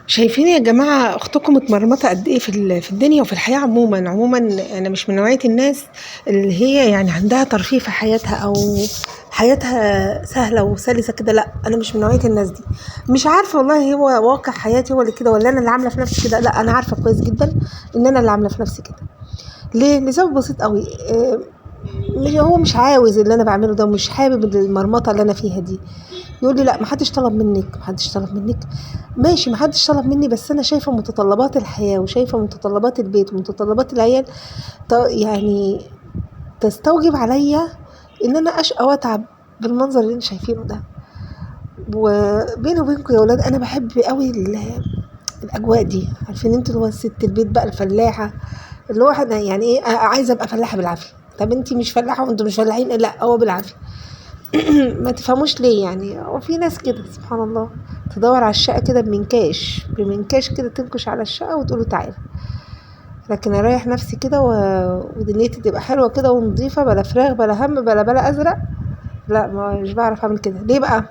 شايفين يا جماعة أختكم اتمرمطة قد إيه في الدنيا وفي الحياة عموما. عموما أنا مش من نوعية الناس اللي هي يعني عندها ترفيه في حياتها أو حياتها سهلة وسلسة كده، لا أنا مش من نوعية الناس دي. مش عارفة والله هو واقع حياتي هو اللي كده ولا أنا اللي عاملة في نفسي كده. لا أنا عارفة كويس جدا إن أنا اللي عاملة في نفسي كده. ليه؟ لسبب بسيط قوي، هو مش عاوز اللي أنا بعمله ده ومش حابب المرمطة اللي أنا فيها دي. يقول لي لا محدش طلب منك، محدش طلب منك. ماشي محدش طلب مني، بس أنا شايفة متطلبات الحياة وشايفة متطلبات البيت ومتطلبات العيال يعني تستوجب عليا إن أنا أشقى وأتعب بالمنظر اللي انتوا شايفينه ده. وبيني وبينكم يا ولاد أنا بحب قوي الأجواء دي، عارفين انتوا اللي هو الست البيت بقى الفلاحة، اللي هو احنا يعني ايه، عايزة أبقى فلاحة بالعافية. طب انتي مش فلاحة وانتوا مش فلاحين، لا هو بالعافية. ما تفهموش ليه يعني، هو في ناس كده سبحان الله تدور على الشقة كده بمنكاش بمنكاش كده، تنكش على الشقة وتقولوا تعالى. لكن اريح نفسي كده ودنيتي تبقى حلوة كده ونظيفة، بلا فراخ بلا هم بلا بلا أزرق، لا ما مش بعرف أعمل كده. ليه بقى؟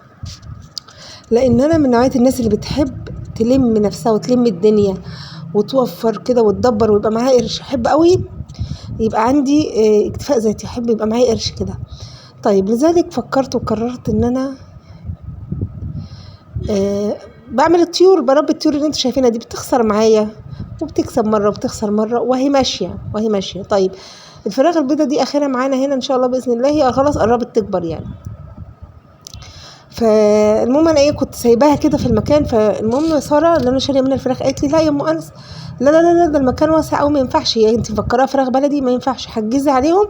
لأن أنا من نوعية الناس اللي بتحب تلم نفسها وتلم الدنيا وتوفر كده وتدبر ويبقى معاها قرش. أحب قوي يبقى عندي اكتفاء ذاتي، أحب يبقى معايا قرش كده. طيب لذلك فكرت وقررت إن أنا بعمل الطيور، بربي الطيور اللي انتوا شايفينها دي، بتخسر معايا وبتكسب مرة وبتخسر مرة وهي ماشية وهي ماشية. طيب الفراخ البيضة دي آخرها معانا هنا إن شاء الله بإذن الله، هي خلاص قربت تكبر يعني. فالمهم أنا كنت سايباها كده في المكان. فالمهم سارة اللي أنا شارية منها الفراخ قالت لي لا يا أم أنس، لا لا لا لا، ده المكان واسع أوي ما ينفعش، هي أنت مفكراها فراخ بلدي، ما ينفعش، حجزي عليهم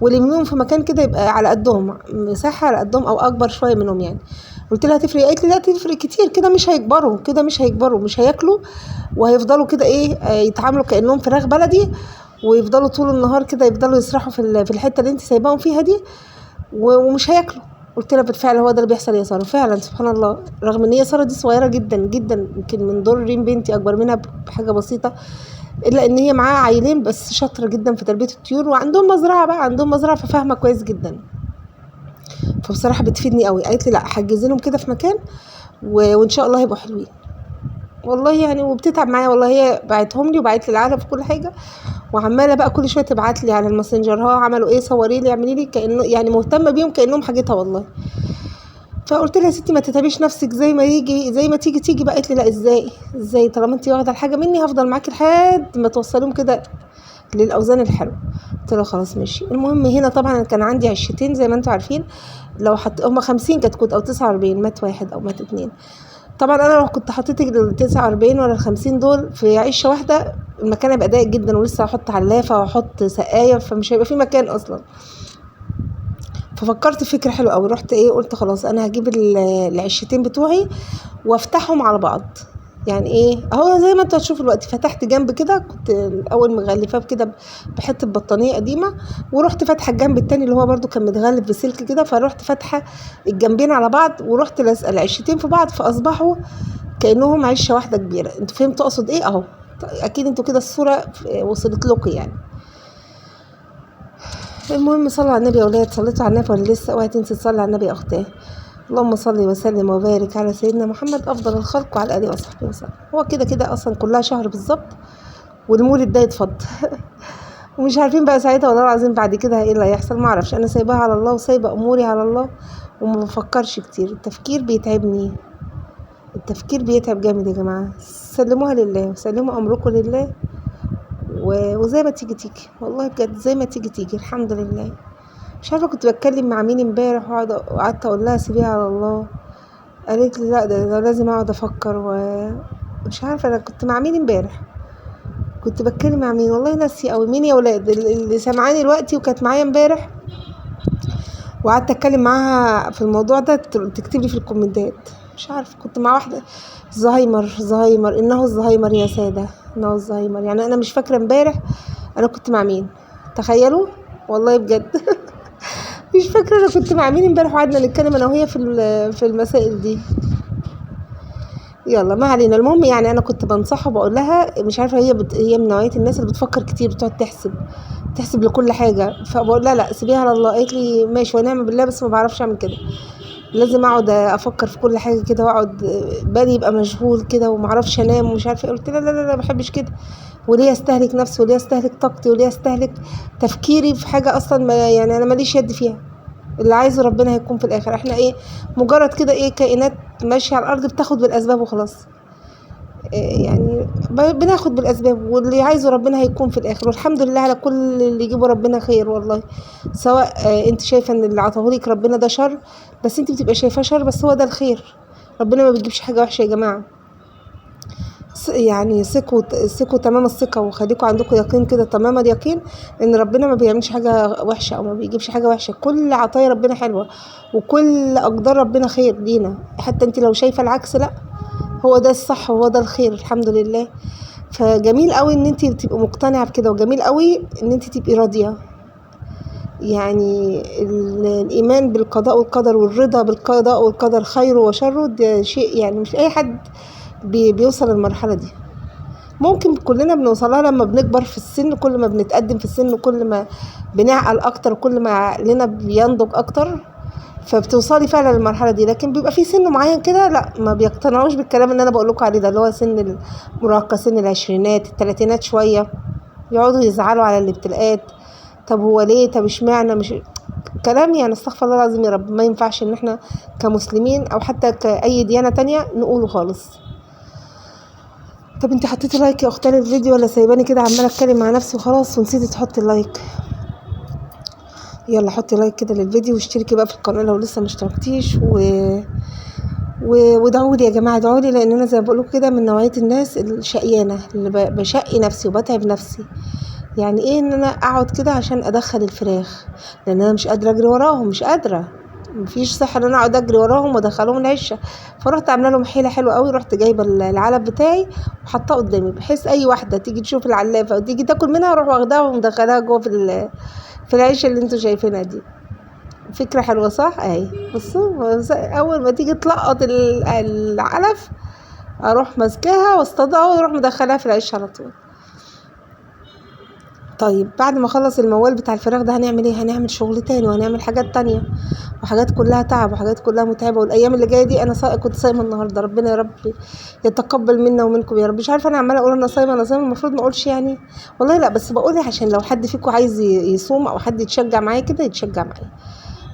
ولميهم في مكان كده يبقى على قدهم، مساحة على قدهم أو أكبر شوية منهم يعني. قلت لها تفرق؟ قالت لي لا تفرق كتير كده، مش هيكبروا كده، مش هيكبروا، مش هياكلوا، وهيفضلوا كده يتعاملوا كأنهم فراخ بلدي، ويفضلوا طول النهار كده يفضلوا يسرحوا في الحتة اللي انت سايباهم فيها دي ومش هياكلوا. قلت لها بالفعل هو ده اللي بيحصل يا سارة، فعلا سبحان الله. رغم ان هي سارة دي صغيرة جدا جدا، يمكن من دور ريم بنتي اكبر منها بحاجة بسيطة، الا ان هي معاها عيلين بس شاطرة جدا في تربية الطيور، وعندهم مزرعة بقى، عندهم مزرعة، ففاهمة كويس جدا. فبصراحة بتفيدني قوي. قالت لي لا حجزي لهم كده في مكان وان شاء الله هيبقوا حلوين والله يعني. وبتتعب معايا والله، هي بعتهم لي وبعت لي العلب في كل حاجة، وعمالة بقى كل شوية تبعت لي على الماسنجر، ها عملوا ايه، صوري لي، اعملي لي، كأنه يعني مهتمة بيهم كأنهم حاجتها والله. فقلت لها يا ستي ما تتعبيش نفسك، زي ما يجي زي ما تيجي تيجي بقى. قالت لي لا ازاي ازاي، طالما انت واخده الحاجة مني هفضل معاكي لحد ما توصليهم كده للاوزان الحلوة. قلت لها خلاص ماشي. المهم هنا طبعا كان عندي عشتين زي ما انتم عارفين، لو حط هما 50 كتكوت او 49، مات واحد او مات 2. طبعا انا لو كنت حطيت ال 49 ولا ال 50 دول في عشه واحدة المكان هيبقى ضيق جدا، ولسه هحط علافه واحط سقاية، فمش هيبقى في مكان اصلا. ففكرت في فكرة حلوة قوي، رحت قلت خلاص انا هجيب العشتين بتوعي وافتحهم على بعض. يعني ايه، اهو زي ما انتوا هتشوفوا دلوقتي، فتحت جنب كده، كنت الاول مغلفاه كده بحته بطانيه قديمة، ورحت فاتحة الجنب التاني اللي هو برده كان متغلف بسلك كده، فروحت فاتحة الجنبين على بعض، ورحت لازقه العشتين في بعض، فاصبحوا كانهم عشه واحدة كبيرة. انتوا فهمتوا اقصد ايه؟ اهو اكيد انتوا كده الصورة وصلت لكم يعني. المهم صلوا على النبي يا ولاد، صليتوا على النبي ولا لسه؟ اوعي تنسي تصلي على النبي يا اختاه. اللهم صل وسلم وبارك على سيدنا محمد افضل الخلق وعلى اله وصحبه وسلم. هو كده كده اصلا كلها شهر بالظبط والمولد ده يتفض. ومش عارفين بقى ساعتها والله العظيم بعد كده ايه اللي هيحصل، ما اعرفش. انا سايباها على الله وسايبه اموري على الله وما بفكرش كتير، التفكير بيتعبني، التفكير بيتعب جامد يا جماعة. سلموها لله وسلموا امركم لله، وزي ما تيجي تيجي والله بجد، زي ما تيجي تيجي الحمد لله. مش عارفه كنت بتكلم مع مين امبارح وقعدت اقول لها سيبيها على الله، قالت لي لا ده لازم اقعد افكر ومش عارفه انا كنت مع مين امبارح، كنت بتكلم مع مين والله ناسيه قوي. مين يا ولاد اللي سامعاني دلوقتي وكانت معايا امبارح وقعدت اتكلم معاها في الموضوع ده، تكتب لي في الكومنتات. مش عارفه كنت مع واحدة زهايمر، زهايمر، انه الزهايمر يا ساده، انه الزهايمر. يعني انا مش فاكره امبارح انا كنت مع مين، تخيلوا والله بجد. مش فاكره انا كنت مع مين امبارح وقعدنا نتكلم انا وهي في المسائل دي. يلا ما علينا. المهم انا كنت بنصحها وبقول لها مش عارفه هي من نوعية الناس اللي بتفكر كتير، بتقعد تحسب لكل حاجة، فبقول لها لا سيبيها على الله. قالت لي ماشي ونعم بالله بس ما بعرفش اعمل كده. لازم اقعد افكر في كل حاجة كده، واقعد بالي يبقى مشغول كده ومعرفش انام ومش عارفه ايه. قلت لها لا لا لا ما بحبش كده، وليه استهلك نفسي، وليه استهلك طاقتي، وليه استهلك تفكيري في حاجة اصلا ما يعني انا ماليش يد فيها. اللي عايزه ربنا هيكون في الاخر. احنا ايه، مجرد كده ايه، كائنات ماشية على الارض بتاخد بالاسباب وخلاص. إيه يعني بناخد بالاسباب، واللي عايزه ربنا هيكون في الاخر. والحمد لله على كل اللي يجيبه ربنا خير والله. سواء انت شايفه ان اللي عطاهولك ربنا ده شر، بس انت بتبقى شايفاه شر، بس هو ده الخير. ربنا ما بيجيبش حاجة وحشة يا جماعة. يعني ثقوا تمام الثقة، وخليكوا عندكم يقين كده تمام اليقين ان ربنا ما بيعملش حاجة وحشة او ما بيجيبش حاجة وحشة. كل عطايا ربنا حلوة، وكل اقدار ربنا خير لينا، حتى انت لو شايفه العكس لا، هو ده الصح وهو ده الخير الحمد لله. فجميل قوي ان انت تبقي مقتنعة بكده، وجميل قوي ان انت تبقي راضية. يعني الايمان بالقضاء والقدر والرضا بالقضاء والقدر خيره وشره، ده شيء يعني مش اي حد بيوصل للمرحلة دي. ممكن كلنا بنوصلها لما بنكبر في السن، كل ما بنتقدم في السن كل ما بنعقل اكتر، كل ما عقلنا بينضج اكتر، فبتوصلي فعلا للمرحلة دي. لكن بيبقى في سن معين كده لا، ما بيقتنعوش بالكلام اللي انا بقول لكم عليه ده، اللي هو سن المراهقة، سن العشرينات، الثلاثينات شوية، يقعدوا يزعلوا على الابتلاءات. طب هو ليه؟ طب اشمعنى؟ مش كلام يعني استغفر الله العظيم يا رب. ما ينفعش ان احنا كمسلمين او حتى كأي ديانة تانية نقوله خالص. طب انت حطيتي like يا اختي للفيديو ولا سايباني كده عماله اتكلم مع نفسي وخلاص ونسيتي تحطي ال like؟ يلا حطي like كده للفيديو، واشتركي بقى في القناة لو لسه ما اشتركتيش، وادعوا لي يا جماعة، ادعوا لي، لان انا زي ما بقول كده من نوعية الناس الشقيانه اللي بشقي نفسي وبتعب نفسي. يعني ايه ان انا اقعد كده عشان ادخل الفراخ، لان انا مش قادرة اجري وراهم، مش قادرة، مفيش صحة ان انا اقعد اجري وراهم وادخلهم العشه. فرحت عامله لهم حيله حلوة قوي، رحت جايبه العلب بتاعي وحطاه قدامي، بحيث اي واحدة تيجي تشوف العلافه وتيجي تاكل منها اروح واخداها ومدخلاها جوه في العشه اللي انتوا شايفينها دي. فكرة حلوة صح؟ اهي بصوا، اول ما تيجي تلقط العلف اروح ماسكاها واصطادها واروح مدخلاها في العيش على طول. طيب بعد ما اخلص الموال بتاع الفراخ ده هنعمل ايه؟ هنعمل شغل تاني، وهنعمل حاجات تانية، وحاجات كلها تعب، وحاجات كلها متعبة. والايام اللي جاية دي انا كنت صايمه النهارده، ربنا يا رب يتقبل منا ومنكم يا رب. مش عارفه انا عماله اقول انا صايمه انا صايمه، المفروض ما اقولش يعني والله، لا بس بقول عشان لو حد فيكم عايز يصوم او حد يتشجع معايا كده يتشجع معايا،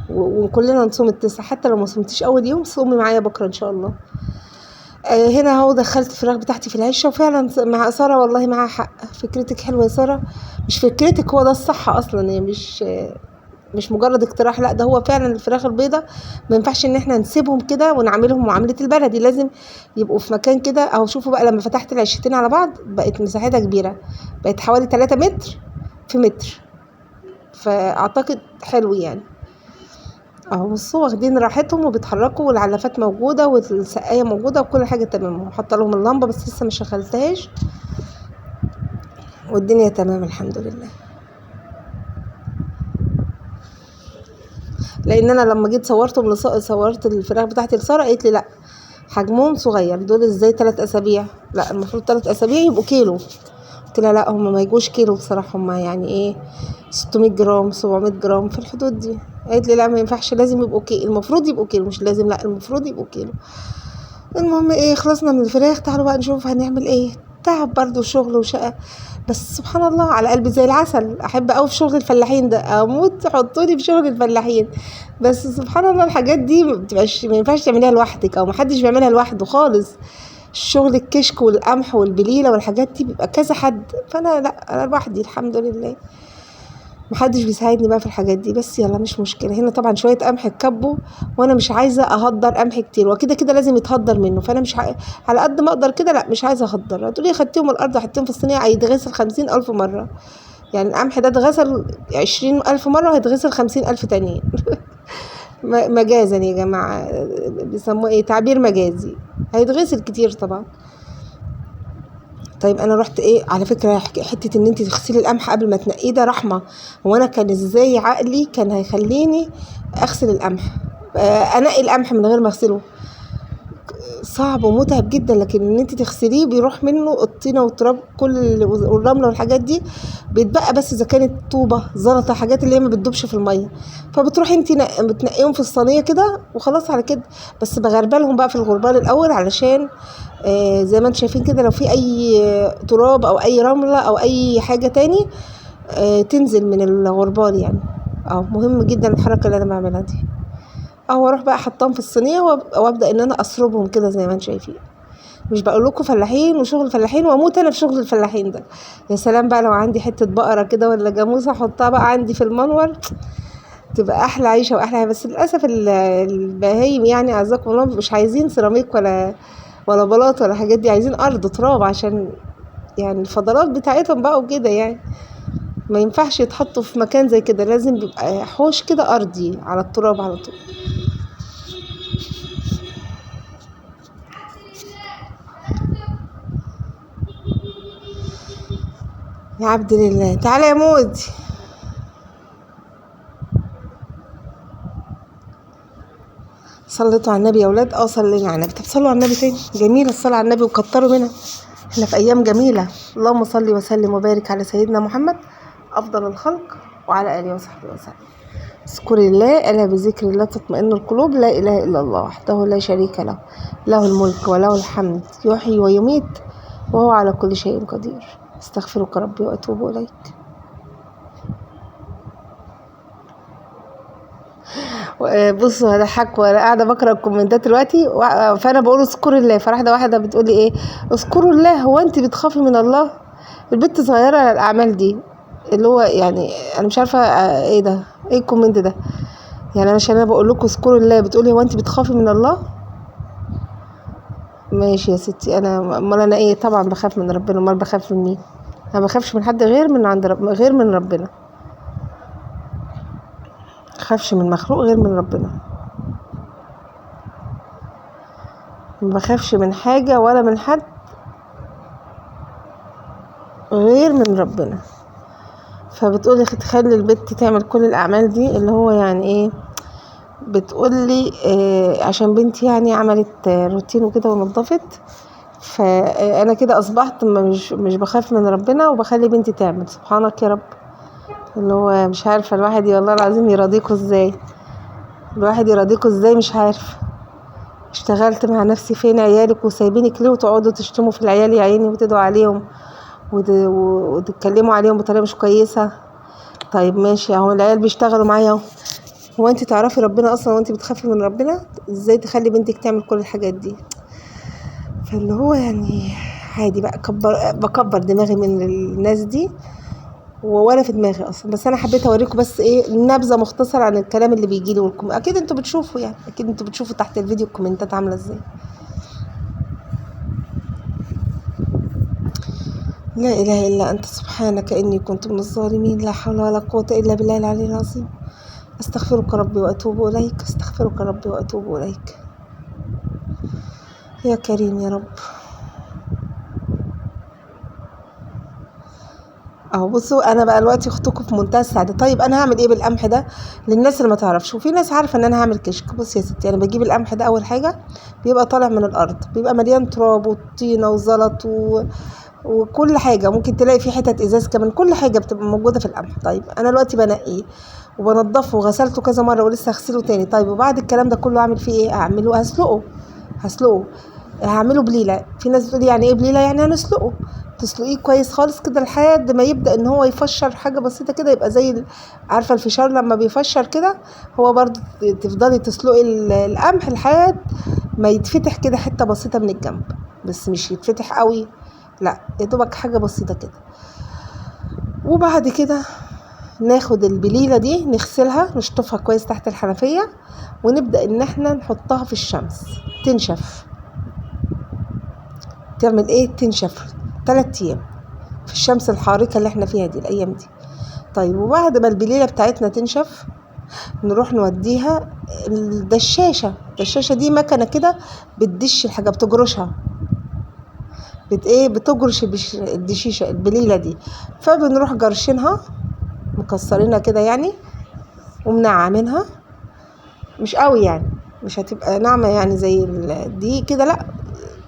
وكلنا نصوم التسعة، حتى لو ما صمتيش اول يوم صومي معايا بكره ان شاء الله. هنا اهو دخلت الفراخ بتاعتي في العشه، وفعلا مع ساره والله معاها حق، فكرتك حلوة يا ساره، مش فكرتك هو ده الصح اصلا، يعني مش مجرد اقتراح، لا ده هو فعلا الفراخ البيضة ما ينفعش ان احنا نسيبهم كده ونعملهم معاملة البلدي، لازم يبقوا في مكان كده. اهو شوفوا بقى لما فتحت العشتين على بعض بقت مساحتها كبيرة، بقت حوالي 3 متر في متر، فاعتقد حلو يعني. اهو بصوا واخدين راحتهم وبيتحركوا، والعلافات موجودة والسقايه موجودة وكل حاجة تمام، وحاطه لهم اللمبة بس لسه ما شغلتهاش، والدنيا تمام الحمد لله. لان انا لما جيت صورتهم صورت الفراخ بتاعتي لساره قالت لي لا حجمهم صغير، دول ازاي 3 اسابيع؟ لا المفروض 3 اسابيع يبقوا كيلو. قلت لها لا هم ما يجوش كيلو بصراحة، هم يعني ايه 600 جرام 700 جرام في الحدود دي. قالت لي لا ما ينفعش، لازم يبقوا كيلو، المفروض يبقوا كيلو، مش لازم، لا المفروض يبقوا كيلو. المهم ايه خلصنا من الفراخ، تعالوا بقى نشوف هنعمل ايه. تعب برضو شغل وشقه، بس سبحان الله على قلبي زي العسل، احب قوي في شغل الفلاحين ده، اموت حطوني في شغل الفلاحين. بس سبحان الله الحاجات دي ما بتبقاش، ما ينفعش تعمليها لوحدك، او ما حدش بيعملها لوحده خالص. الشغل الكشك والقمح والبليله والحاجات دي بيبقى كذا حد، فانا لا انا لوحدي الحمد لله، محدش بيساعدني بقى في الحاجات دي. بس يلا مش مشكلة. هنا طبعا شوية قمح اتكبوا، وانا مش عايزه اهدر قمح كتير، وكده كده لازم يتهدر منه، فانا مش على قد ما اقدر كده، لا مش عايزه اهدر. هتقولي خدتيهم الارض وحطيتهم في الصينية هيتغسل 50,000 مرة، يعني القمح ده اتغسل 20,000 مرة وهيتغسل 50,000 تانيين. مجازا يا جماعة، بيسموه ايه، تعبير مجازي، هيتغسل كتير طبعا. طيب انا رحت ايه على فكرة، حتة ان انت تغسلي القمح قبل ما تنقية ده رحمه. هو انا كان ازاي عقلي كان هيخليني اغسل القمح، انقي القمح من غير ما اغسله؟ صعب ومتعب جدا، لكن ان انت تغسليه بيروح منه الطينه والتراب كل والرمله والحاجات دي، بيتبقى بس اذا كانت طوبة زلطه، حاجات اللي هي ما بتدوبش في المية، فبتروحي انت بتنقيهم في الصينية كده وخلاص على كده. بس بغربلهم بقى في الغربال الاول، علشان زي ما انتم شايفين كده لو في اي تراب او اي رملة او اي حاجة تاني تنزل من الغربال يعني. مهم جدا الحركة اللي انا بعملها دي. اروح بقى حطاهم في الصينية وابدا ان انا اسربهم كده زي ما انتم شايفين. مش بقول لكم فلاحين وشغل فلاحين، واموت انا في شغل الفلاحين ده. يا سلام بقى لو عندي حتة بقرة كده ولا جاموسه احطها بقى عندي في المنور، تبقى احلى عيشه واحلى حاجة. بس للاسف البهايم يعني اعزكم الله مش عايزين سيراميك ولا بلاط ولا الحاجات دي، عايزين ارض تراب عشان يعني الفضلات بتاعتهم بقى وكده يعني. ما ينفعش يتحطوا في مكان زي كده، لازم بيبقى حوش كده ارضي على التراب على طول. يا عبد لله تعالى يا مودي. صليتوا على النبي يا ولاد؟ صلينا على النبي. طب صلوا على النبي تاني، جميلة الصلاة على النبي وكتروا منها، احنا في ايام جميلة. اللهم صل وسلم وبارك على سيدنا محمد افضل الخلق وعلى اله وصحبه وسلم. اذكر الله، الا بذكر الله تطمئن القلوب. لا اله الا الله وحده لا شريك له، له الملك وله الحمد، يحيي ويميت وهو على كل شيء قدير. استغفرك ربي واتوب اليك. بصوا هضحك وانا قاعدة بقرا الكومنتات دلوقتي، فانا بقول اذكروا الله، فراحه واحدة بتقول لي ايه اذكروا الله، هو انت بتخافي من الله؟ البنت صغيرة على الاعمال دي، اللي هو يعني انا مش عارفه ايه ده، ايه ال comment ده يعني. عشان انا بقول لكم اذكروا الله بتقولي هو انت بتخافي من الله؟ ماشي يا ستي، انا امال انا ايه؟ طبعا بخاف من ربنا، امال بخاف من مين؟ انا ما بخافش من حد غير من عند رب، غير من ربنا. بخافش من مخلوق غير من ربنا، ما بخافش من حاجة ولا من حد غير من ربنا. فبتقولي تخلي البت تعمل كل الأعمال دي، اللي هو يعني ايه، بتقولي عشان بنتي يعني عملت روتين وكده ونظفت، فأنا كده أصبحت مش بخاف من ربنا وبخلي بنتي تعمل. سبحانك يا رب. اللي هو مش عارفة الواحد والله العظيم يراضيكوا ازاي، الواحد يراضيكوا ازاي مش عارفة. اشتغلت مع نفسي، فين عيالك وسايبينك ليه وتقعدوا تشتموا في العيال يا عيني وتدعوا عليهم وتتكلموا عليهم بطريقة مش كويسة. طيب ماشي اهو العيال بيشتغلوا معايا اهو. هو انت تعرفي ربنا اصلا وانت بتخافي من ربنا؟ ازاي تخلي بنتك تعمل كل الحاجات دي؟ فاللي هو يعني عادي بقى، بكبر دماغي من الناس دي ولا في دماغي اصلا. بس انا حبيت اوريكم بس ايه نبذه مختصره عن الكلام اللي بيجي لي اكيد انتوا بتشوفوا يعني، اكيد انتوا بتشوفوا تحت الفيديو الكومنتات عامله ازاي. لا اله الا انت سبحانك اني كنت من الظالمين. لا حول ولا قوة الا بالله العلي العظيم. استغفرك ربي واتوب اليك، استغفرك ربي واتوب اليك يا كريم يا رب. اهو بصوا انا بقى دلوقتي اختكم في منتهى السعادة. طيب انا هعمل ايه بالقمح ده للناس اللي ما تعرفش، وفي ناس عارفه ان انا هعمل كشك. بصي يا ستي، انا بجيب القمح ده اول حاجة بيبقى طالع من الارض، بيبقى مليان تراب وطينه وزلط وكل حاجة، ممكن تلاقي فيه حتت ازاز كمان، كل حاجة بتبقى موجودة في القمح. طيب انا دلوقتي بنقيه وبنضفه وغسلته كذا مرة ولسه هغسله تاني. طيب وبعد الكلام ده كله اعمل فيه ايه؟ اعمله هسلقه، هعمله بليلة. في ناس بتقول يعني ايه بليلة؟ يعني هنسلقه، تسلقيه كويس خالص كده لحد ما يبدا ان هو يفشر حاجة بسيطة كده، يبقى زي عارفه الفشار لما بيفشر كده، هو برضو تفضلي تسلقي القمح لحد ما يتفتح كده حتة بسيطة من الجنب، بس مش يتفتح قوي، لا يا دوبك حاجة بسيطة كده. وبعد كده ناخد البليله دي نغسلها، نشطفها كويس تحت الحنفية، ونبدا ان احنا نحطها في الشمس تنشف. تعمل ايه؟ تنشف 3 ايام في الشمس الحارقه اللي احنا فيها دي الايام دي. طيب وبعد ما البليله بتاعتنا تنشف نروح نوديها الدشاشه. الدشاشه دي مكنه كده بتدش الحاجة، بتجرشها، بتجرش الدشيشه البليله دي. فبنروح جرشينها مكسرينها كده يعني، ومنعمينها مش قوي يعني، مش هتبقى ناعمة يعني زي الدقيق كده، لا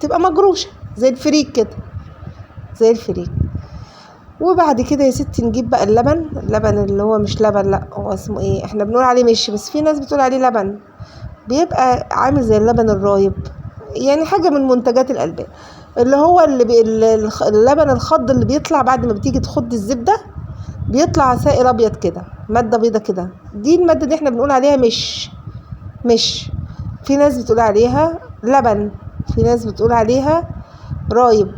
تبقى مجروشه زي الفريك كده، زي الفريك. وبعد كده يا ستي نجيب بقى اللبن، اللبن اللي هو مش لبن، لا هو اسمه ايه، احنا بنقول عليه مش، بس في ناس بتقول عليه لبن، بيبقى عامل زي اللبن الرايب، يعني حاجة من منتجات الألبان، اللي هو اللي اللبن الخض اللي بيطلع بعد ما بتيجي تخض الزبدة، بيطلع سائل ابيض كده، مادة بيضة كده، دي المادة دي احنا بنقول عليها مش، مش في ناس بتقول عليها لبن، في ناس بتقول عليها رايب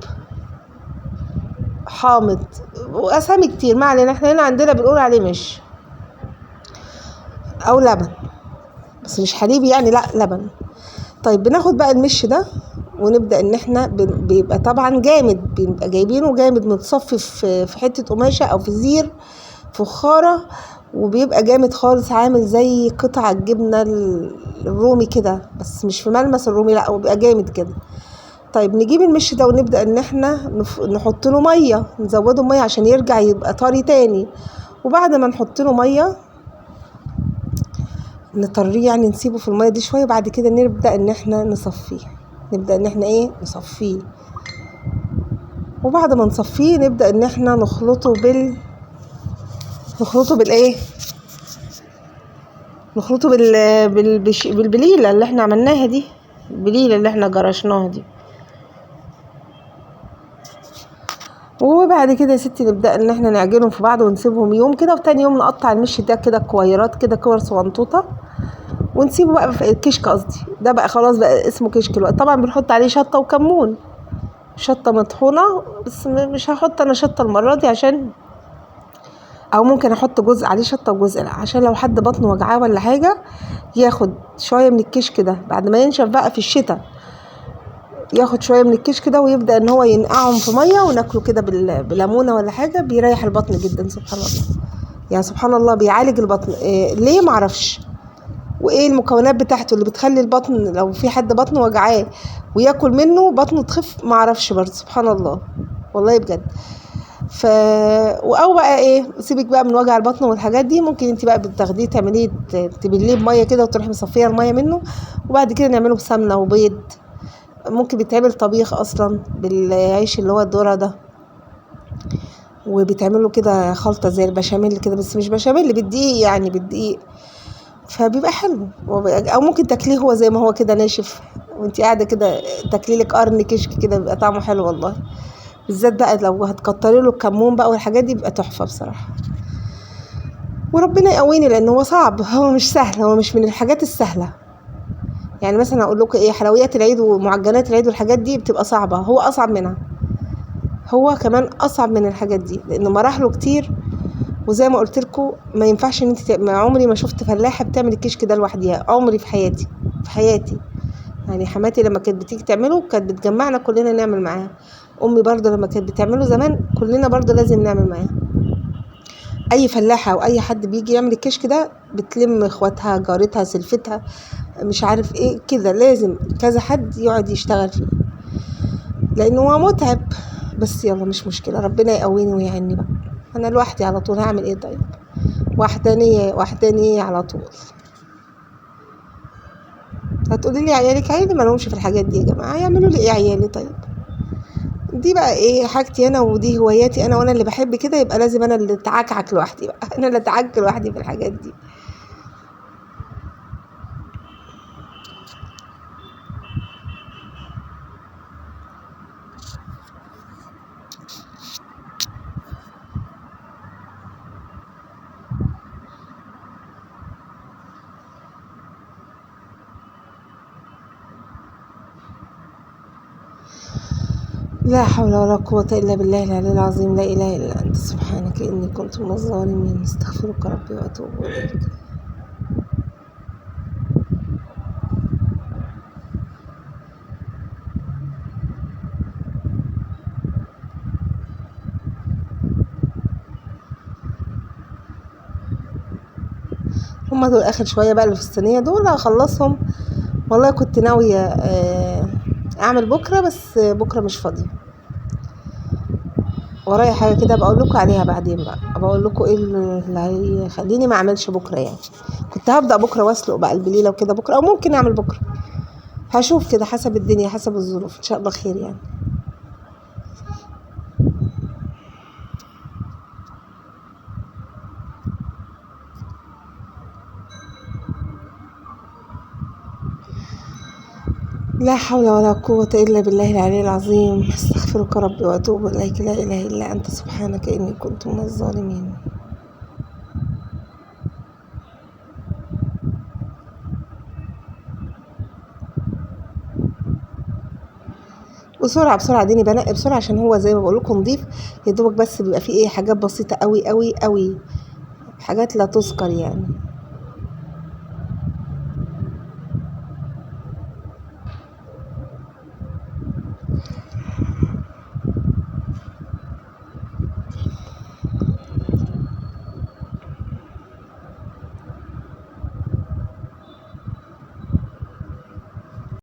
حامض، واسامي كتير، ما علينا، احنا هنا عندنا بنقول عليه مش او لبن، بس مش حليب يعني، لا لبن. طيب بناخد بقى المش ده ونبدأ ان احنا بيبقى طبعا جامد، بنبقى جايبينه جامد متصفي في حتة قماشة او في زير فخارة، وبيبقى جامد خالص، عامل زي قطع الجبنة الرومي كده، بس مش في ملمس الرومي، لا هو بيبقى جامد كده. طيب نجيب المش ده ونبدأ ان احنا نحط له مية، نزوده مية عشان يرجع يبقى طري تاني. وبعد ما نحط له مية نطريه يعني، نسيبه في المية دي شوية، وبعد كده نبدأ ان احنا نصفيه، نبدأ ان احنا ايه نصفيه. وبعد ما نصفيه نبدأ ان احنا نخلطه بال، نخلطه بالايه، نخلطه بالبليلة اللي احنا عملناها دي، البليلة اللي احنا جرشناها دي. وبعد كده يا ستي نبدأ ان احنا نعجنهم في بعض ونسيبهم يوم كده، وتاني يوم نقطع المش ده كده كويرات كده، كور صغنطوطه، ونسيبه بقى في الكشك، قصدي ده بقى خلاص بقى اسمه كشك الوقت. طبعا بنحط عليه شطه وكمون، شطه مطحونه، بس مش هحط انا شطه المرة دي عشان، او ممكن احط جزء عليه شطه وجزء لا، عشان لو حد بطنه وجعاه ولا حاجة ياخد شوية من الكشك ده بعد ما ينشف بقى في الشتاء، ياخد شوية من الكشك ده ويبدا ان هو ينقعهم في مية وناكله كده بليمونه ولا حاجة، بيريح البطن جدا سبحان الله. يعني سبحان الله بيعالج البطن، إيه ليه معرفش، وايه المكونات بتاعته اللي بتخلي البطن لو في حد بطنه وجعاه وياكل منه بطنه تخف، معرفش برضه سبحان الله والله بجد. ف او بقى ايه، سيبك بقى من وجع البطن والحاجات دي، ممكن انت بقى بتاخديه تعمليه تبليه بميه كده وتروحي مصفيه المية منه، وبعد كده نعمله بسمنه وبيض، ممكن بيتعمل طبيخ اصلا بالعيش اللي هو الذرة ده، وبيتعمله كده خلطه زي البشاميل كده، بس مش بشاميل، بالدقيق يعني، بالدقيق، فبيبقى حلو. او ممكن تاكليه هو زي ما هو كده ناشف، وانت قاعدة كده تاكلي لك قرن كشك كده، بيبقى طعمه حلو والله، بالذات بقى لو هتكتري له الكمون بقى والحاجات دي، بيبقى تحفة بصراحة. وربنا يقويني لان هو صعب، هو مش سهل، هو مش من الحاجات السهلة. يعني مثلا اقول لكم ايه، حلويات العيد ومعجنات العيد والحاجات دي بتبقى صعبة، هو اصعب منها، هو كمان اصعب من الحاجات دي لانه مراحله كتير. وزي ما قلت لكم ما ينفعش ان انت ما عمري ما شفت فلاحة بتعمل الكشك ده لوحديها، عمري في حياتي، في حياتي يعني. حماتي لما كانت بتيجي تعمله كانت بتجمعنا كلنا نعمل معاها، امي برضه لما كانت بتعمله زمان كلنا برضه لازم نعمل معاها. اي فلاحة او اي حد بيجي يعمل الكشك ده بتلم اخواتها، جارتها، سلفتها، مش عارف ايه كده، لازم كذا حد يقعد يشتغل فيه لانه هو متعب. بس يلا مش مشكلة، ربنا يقويني ويعني بقى، انا لوحدي على طول هعمل ايه طيب، وحدانية وحدانية على طول. هتقولي لي عيالك، عيالي ما لهمش في الحاجات دي يا جماعة، هيعملوا لي ايه عيالي طيب؟ دي بقى ايه حاجتي انا، ودي هواياتي انا، وانا اللي بحب كده، يبقى لازم انا اللي اتعكعك لوحدي بقى، انا اللي اتعك لوحدي في الحاجات دي. لا حول ولا قوة إلا بالله العلي العظيم، لا إله إلا أنت سبحانك إني كنت من الظالمين، استغفرك ربي وأتوب إليك. هما دول آخر شوية بقى اللي في الصينية دول هخلصهم، والله كنت ناوية أعمل بكرة، بس بكرة مش فاضية. ورايا حاجة كده بقول لكم عليها بعدين بقى، بقول لكم ايه اللي هيخليني ما اعملش بكره يعني. كنت هبدا بكره واسلق بقى البليله وكده بكره، او ممكن اعمل بكره، هشوف كده حسب الدنيا حسب الظروف، ان شاء الله خير يعني. لا حول ولا قوة إلا بالله العلي العظيم، استغفرك ربي وأتوب إليك، لا إله إلا أنت سبحانك إني كنت من الظالمين. بسرعة بسرعة ديني بنقي بسرعة، عشان هو زي ما بقول لكم نضيف، يا دوبك بس بيبقى فيه ايه حاجات بسيطة قوي قوي قوي، حاجات لا تذكر يعني.